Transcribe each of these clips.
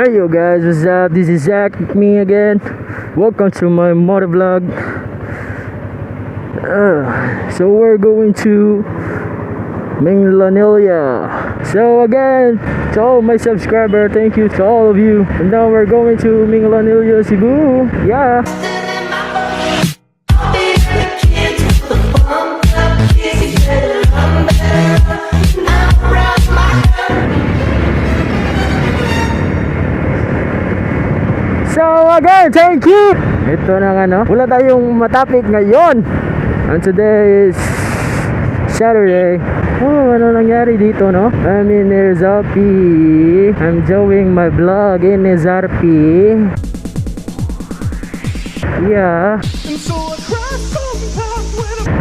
Hey yo guys, what's up? This is Zach, me again. Welcome to my Motovlog. So we're going to Minglanilla. So again, to all my subscribers, thank you to all of you. And now we're going to Minglanilla, Cebu. Yeah. So again, thank you. Ito na nga, no? Wala tayong matapik ngayon. And today is Saturday. Oh, ano nangyari dito, no? I'm in SRP. I'm doing my vlog in SRP. Yeah.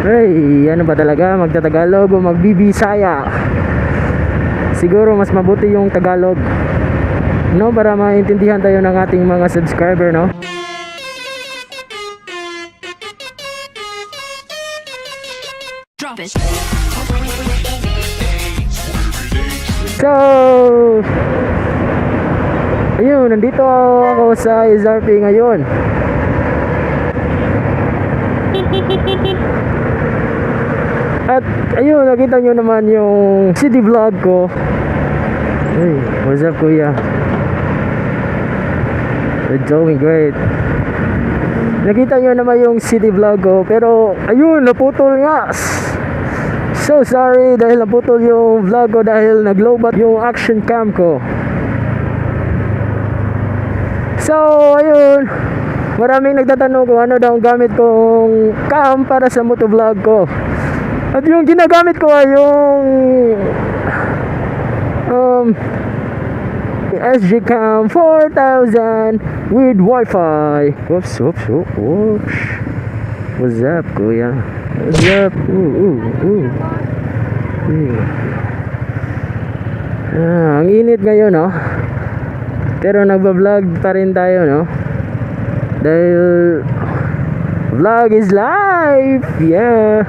Hey, ano ba talaga? Magtatagalog o magbibisaya? Siguro mas mabuti yung Tagalog, no, para maintindihan tayo ng ating mga subscriber, no? Drop it. So, ayun, nandito ako sa SRP ngayon. At ayun, nakita nyo naman yung city vlog ko. Hey, what's up, kuya? We're doing great. Nakita nyo naman yung city vlog ko, pero ayun, naputol nga. So sorry dahil naputol yung vlog ko dahil nag-lowbat yung action cam ko. So ayun, maraming nagtatanong kung ano daw ang gamit kong cam para sa motovlog ko. At yung ginagamit ko ay yung ms.jmac 4000 with Wi-Fi. Whoops. What's up, kuya? What's up? Ang init ngayon, no? Pero nagba-vlog pa rin tayo, no? Dahil vlog is life. Yeah.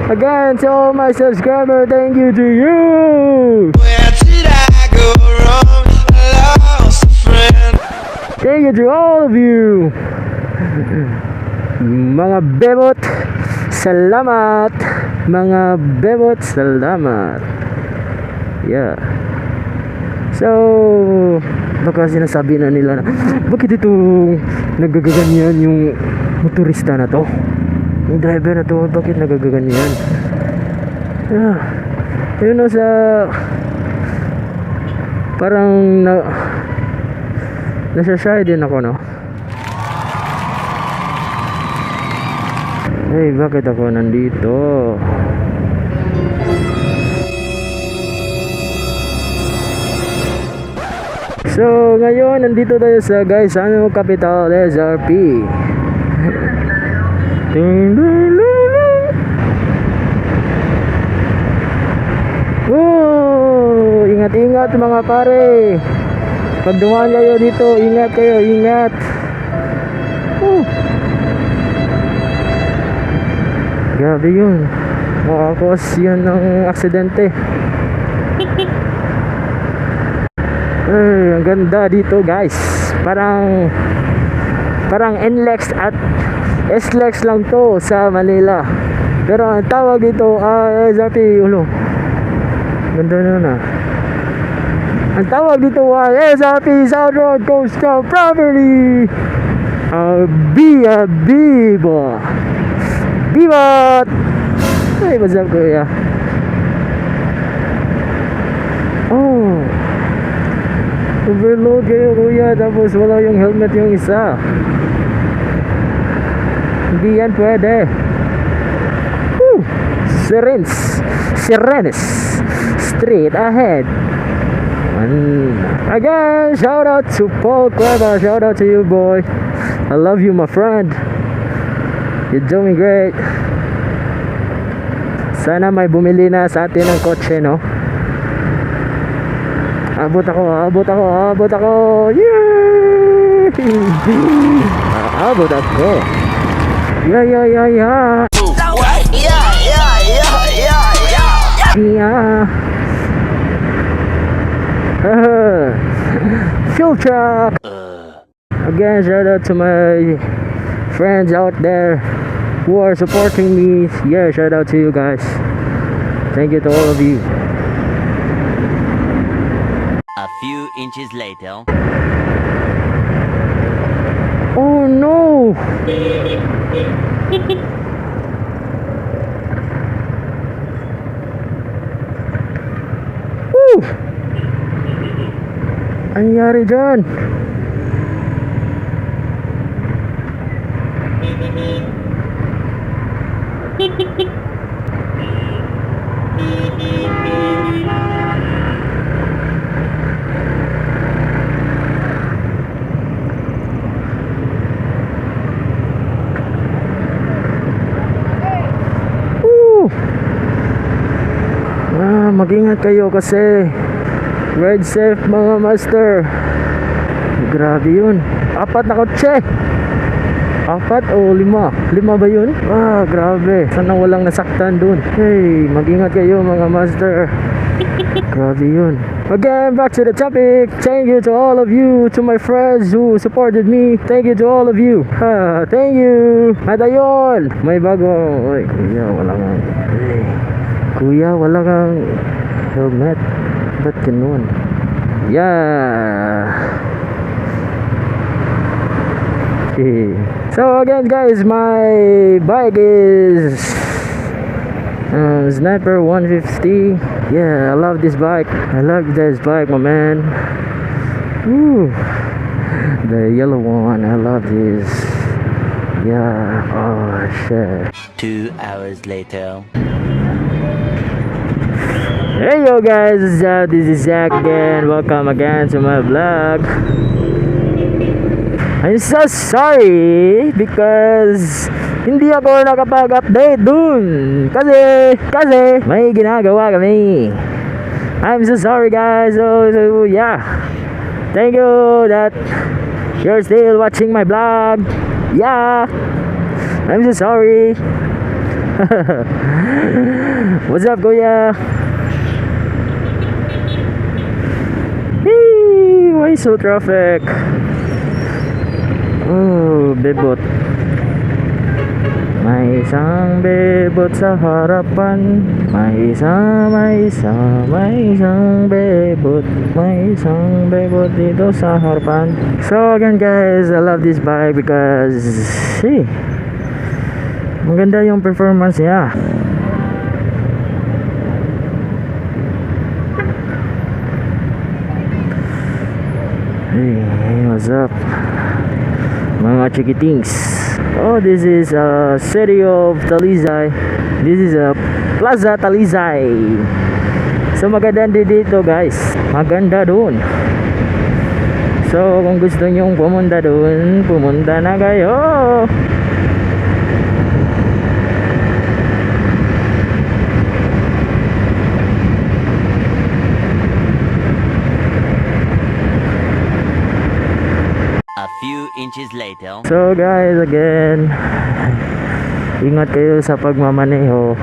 Again, to all my subscribers, thank you to you. Where did I go wrong? I lost a friend. Thank you to all of you. Mga bebot, salamat. Mga bebot, salamat. Yeah. So, baka sinasabi na nila na, bakit itong nagagaganyan yung motorista na to? Yung driver na to, bakit nagagaganyan? Yun o, sa parang nasashy din ako, no? Hey, bakit ako nandito? So ngayon nandito tayo sa guys, ano, capital SRP. Oh, ingat-ingat mga pare. Pag dumaan kayo dito, ingat kayo, ingat. Grabe yun. Makakos yun ng aksidente. Ay, ang ganda dito guys. Parang NLEX at SLEX lang to sa Manila. Pero ang tawag dito SRP ulo. Ganda na. Ang tawag dito ay SRP South Road Coastal Property. Viva! Hey, what's up, kuya? Oh, overload kayo, kuya, tapos wala yung helmet yung isa. Hindi yan pwede. Sirenes straight ahead. Again, shout out to Paul Cueva. Shout out to you, boy. I love you, my friend. You're doing great. Sana may bumili na sa atin ng kotse, no? Abot ako. Yay! Abot ako. Yeah. move truck. Again, shout out to my friends out there who are supporting me. Yeah, shout out to you guys. Thank you to all of you. A few inches later. Oh no! Woo! Ang nangyari dyan? Mag-ingat kayo kasi ride safe mga master. Grabe yun, 4 na kotse. 4 o 5? 5 ba yun? Grabe, sana walang nasaktan dun. Hey, mag-ingat kayo mga master. Grabe yun. Again, back to the topic. Thank you to all of you, to my friends who supported me. Thank you to all of you. Thank you. At ayun, may bago. Oy, kuya, wala kang kuya, wala kang helmet. Ba't ganun? Yeah. Okay. So again guys, my bike is Sniper 150. Yeah, I love this bike. I love this bike, my man. Woo. The yellow one, I love this. Yeah. Oh shit. 2 hours later. Hey yo guys, what's up? This is Zach again. Welcome again to my vlog. I'm so sorry because hindi ako nakapag-update dun kasi may ginagawa kami. I'm so sorry guys. So yeah, thank you that you're still watching my vlog. Yeah, I'm so sorry. What's up kuya? Hey, why so traffic? Oh, bebot. May isang bebot sa harapan. May isang bebot. May isang bebot dito sa harapan. So again guys, I love this bike because maganda yung performance niya. Hey, what's up? Mga chikitings. Oh, this is a city of Talisay. This is a Plaza Talisay. So maganda din dito guys. Maganda doon. So kung gusto nyong pumunta doon, pumunta na kayo. A few inches later. So guys, again, ingat kayo sa pagmamaneho.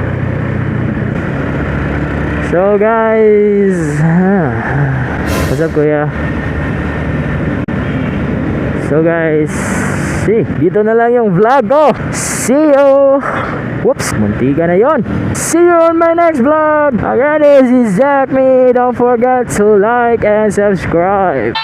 So guys, what's up kuya? So guys, dito na lang yung vlog ko. See you. Whoops, muntika na yon. See you on my next vlog. Again, this is Zach. Don't forget to like and subscribe.